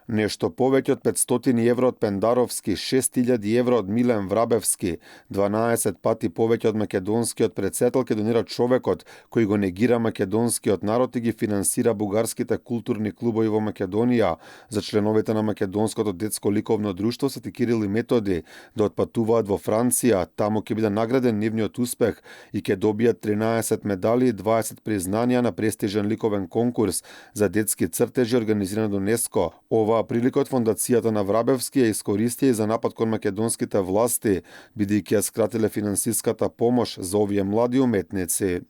Нешто повеќе од 500 евро од Пендаровски, 6000 евро од Милен Врабевски, 12 пати повеќе од македонскиот претседател ке донира човекот кој го негира македонскиот народ и ги финансира бугарските културни клубови во Македонија. За членовите на Македонското детско ликовно друштво Свети Кирил и Методи да отпатуваат во Франција, таму ќе биде награден нивниот успех и ќе добијат 13 медали и 20 признанија на престижен ликовен конкурс за детски цртежи организиран од УНЕСКО. Оваа прилика од фондацијата на Врабевски ја искористија и за напад кон македонските власти, бидејќи ја скратиле финансиската помош за овие млади уметници.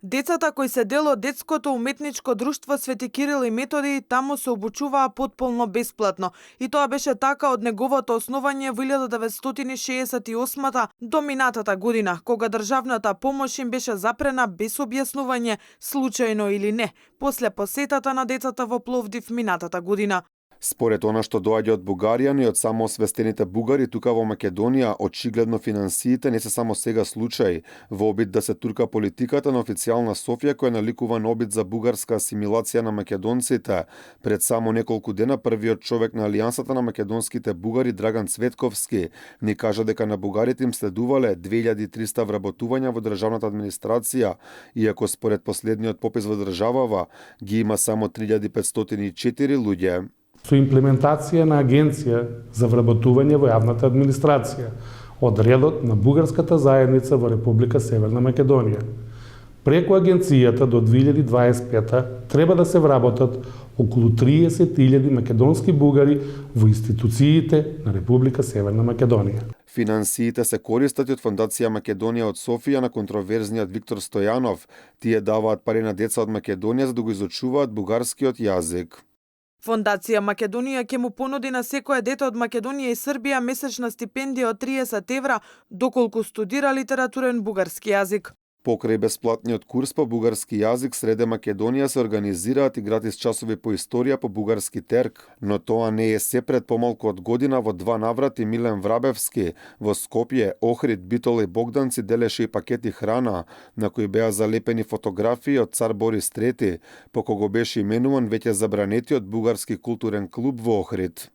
Децата кои се дел од детското уметничко друштво Свети Кирил и Методи таму се обучуваа потполно бесплатно и тоа беше така од неговото основање во 1968 до минатата година, кога државната помош им беше запрена без објаснување, случајно или не, после посетата на децата во Пловдив минатата година. Според она што доаѓа од Бугарија, и од самоосвестените бугари тука во Македонија, очигледно финансиите не се само сега случај. Во обид да се турка политиката на официјална Софија која наликува на обид за бугарска асимилација на македонците, пред само неколку дена првиот човек на Алијансата на македонските бугари Драган Цветковски ни кажа дека на бугарите им следувале 2300 вработувања во државната администрација, иако според последниот попис во државава ги има само 3504 луѓе. Со имплементација на Агенција за вработување во јавната администрација од редот на бугарската заедница во Република Северна Македонија. Преку агенцијата до 2025 треба да се вработат околу 30.000 македонски бугари во институциите на Република Северна Македонија. Финансиите се користат од Фондација Македонија од Софија на контроверзниот Виктор Стојанов. Тие даваат пари на деца од Македонија за да го изучуваат бугарскиот јазик. Фондација Македонија ќе му понуди на секое дете од Македонија и Србија месечна стипендија од 30 евра доколку студира литературен бугарски јазик. Покрај бесплатниот курс по бугарски јазик, среде Македонија се организираат и гратис часови по историја по бугарски терк, но тоа не е се. Пред помалку од година во 2 наврати Милен Врабевски во Скопје, Охрид, Битола и Богданци делеше и пакети храна, на кои беа залепени фотографии од цар Борис III, по кого беше именуван веќе забранетиот бугарски културен клуб во Охрид.